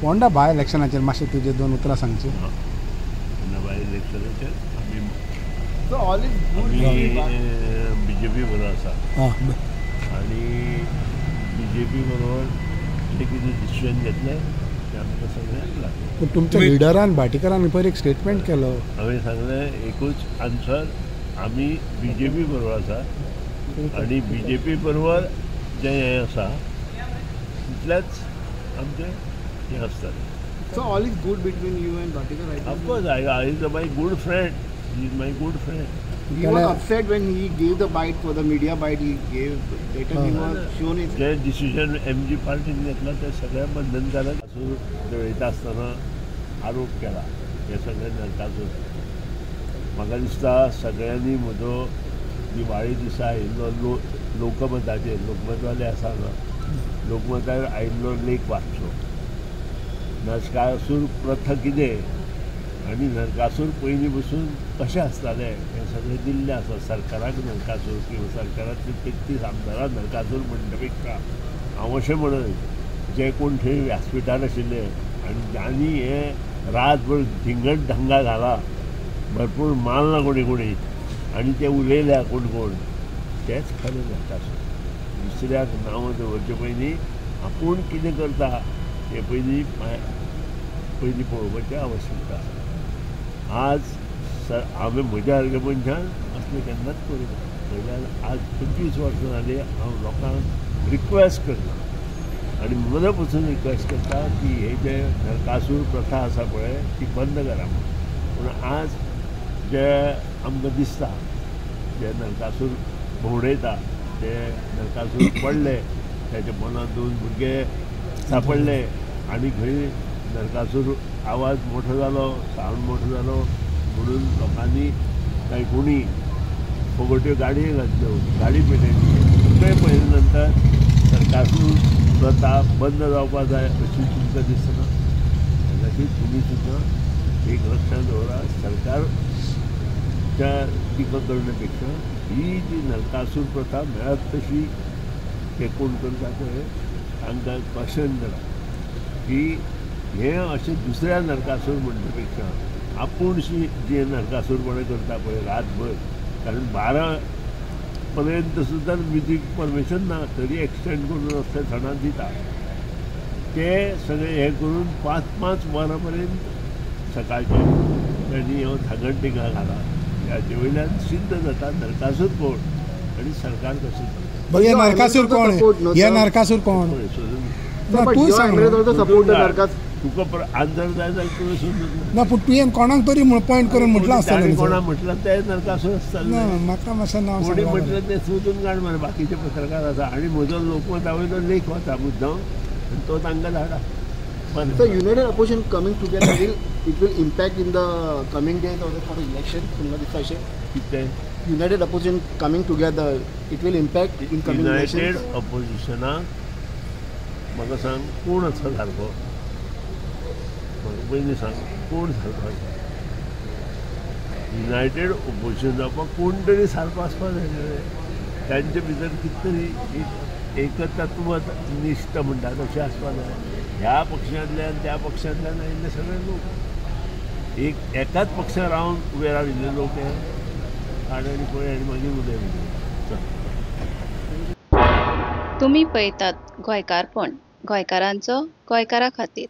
पोंडा बाय इलेक्शनाचेर मातशें तुजे दोन उतरां सांगची. पोंडा बाय इलेक्शनाचेर आमी बीजेपी बरोबर आसा आनी बीजेपी बरोबर जे कितें डिसिजन घेतलें तें आमकां सगळ्यांक लागलें. पूण तुमच्या लिडरान भाटीकारान पयर एक स्टेटमेंट केलो. हांवें सांगलें एकूच आन्सर, आमी बीजेपी बरोबर आसा आनी बीजेपी बरोबर जें हें आसा तितलेंच आमचें हें आसतलें. So all is good between you and Bhatikar right now? Of course, I is my good friend. He is my good friend. He was upset when he gave the bite for the media bite he gave. Later he was shown his. J decision MG पार्टीन घेतला ते सगळ्या बंधनकारक आसून वयता आसतना आरोप केला हे सगळे नरकासूर. म्हाका दिसता सगळ्यांनी म्हजो दिवाळी दिसा आयिल्लो लोकमताचेर, लोकमतवाले आसा ना, लोकमतार आयिल्लो लेख वाचचो. नरकासूर प्रथा कितें आनी नरकासूर पयलीं पसून कशें आसताले हें सगळें दिल्लें आसा. सरकाराक नरकासूर किंवा सरकारांतले 33 आमदारां नरकासूर म्हणटा पेक्षा हांव अशें म्हणन जे कोण थंय व्यासपिठार आशिल्ले आनी ज्यांनी हें रातभर धिंगड धंगा घाला, भरपूर मारला कोणी कोणी आनी ते उलयल्या कोण कोण, तेच खरें नरकासूर. दुसऱ्याक नांवां दवरचे पयलीं आपूण कितें करता हें पयलीं पयलीं पळोवपाची आवश्यकता आसा. आज हांवें म्हज्या सारक्या मनशान असलें केन्नाच करूंक ना. म्हणल्यार आज 25 वर्सां जालीं हांव लोकांक रिक्वेस्ट करता आनी मना पसून रिक्वेस्ट करता की हे जे नरकासूर प्रथा आसा पळय ती बंद करा म्हणून. पूण आज जे आमकां दिसता जे नरकासूर भोंवडयता ते नरकासूर पडले, ताच्या मनांत 2 भुरगे सापडले आनी खंय नरकासूर आवाज मोठो जालो, सावंड मोठो जालो म्हणून लोकांनी कांय कोणी फुगट्यो गाडयो घातल्यो, गाडी पेटयली. सगळें पळयले नंतर नरकासूर प्रथा बंद जावपाक जाय अशी तुमकां दिसना. त्या खातीर तुमी सुद्दां एक लक्षांत दवरा, सरकारच्या टिका करण्या पेक्षा ही जी नरकासूर प्रथा मेळत तशी ते कोण करता पळय तांकां क्वेश्चन करा की हें अशें दुसऱ्या नरकासूर म्हणचे पेक्षा आपूण जे नरकासूरपणां करता पळय रातभर, कारण 12 पर्यंत सुद्दां म्युजीक परमिशन ना तरी एक्सटेंड करून असले सणां दिता, ते सगळे हें करून 5-5 वरां पर्यंत सकाळचें तांणी हो थागण टिका घाला. हाचे वयल्यान सिद्ध जाता नरकासूर कोण आनी सरकार कशें चलता. हे नरकासूर कोण? हे नरकासूर कोण? तूं सांग. तुका आन्सर जाय जाल्यार तुवें सोदून ना. पूण तुवें कोणाक तरी पॉयंट करून म्हटलां आसतलें. कोणा म्हटलां ते नरकासूर आसतलें. ना म्हाका मातशें नांव कोणी म्हटलें तें सोदून काड मरे. बाकीचे पत्रकार आसा आनी म्हजो लोकमता वयलो लेख वता मुद्दम आनी तो तांकां धाडा. So united opposition coming together will it will impact in the coming days or for the election? तुमकां दिसता अशें कितें? United opposition coming together it will impact in coming election? United ऑपोजिशनाक म्हाका सांग कोण आसा सारको, म्हाका पयलीं सांग कोण सारको आसा. युनायटेड ऑपोजिशन जावपाक कोण तरी सारको आसपाक जाय. तांचे भितर कितें तरी एकतत्वनिश्ठ म्हणटा तशें आसपाक जाय. ह्या पक्षांतल्यान त्या पक्षांतल्यान आयिल्ले सगळे लोक एक एकाच पक्षान रावन उबे राविल्ले लोक हे काड आनी पळय आनी मागीर उलय. तुमी पळयतात गोंयकारपण, गोंयकारांचो गोंयकारा खातीर.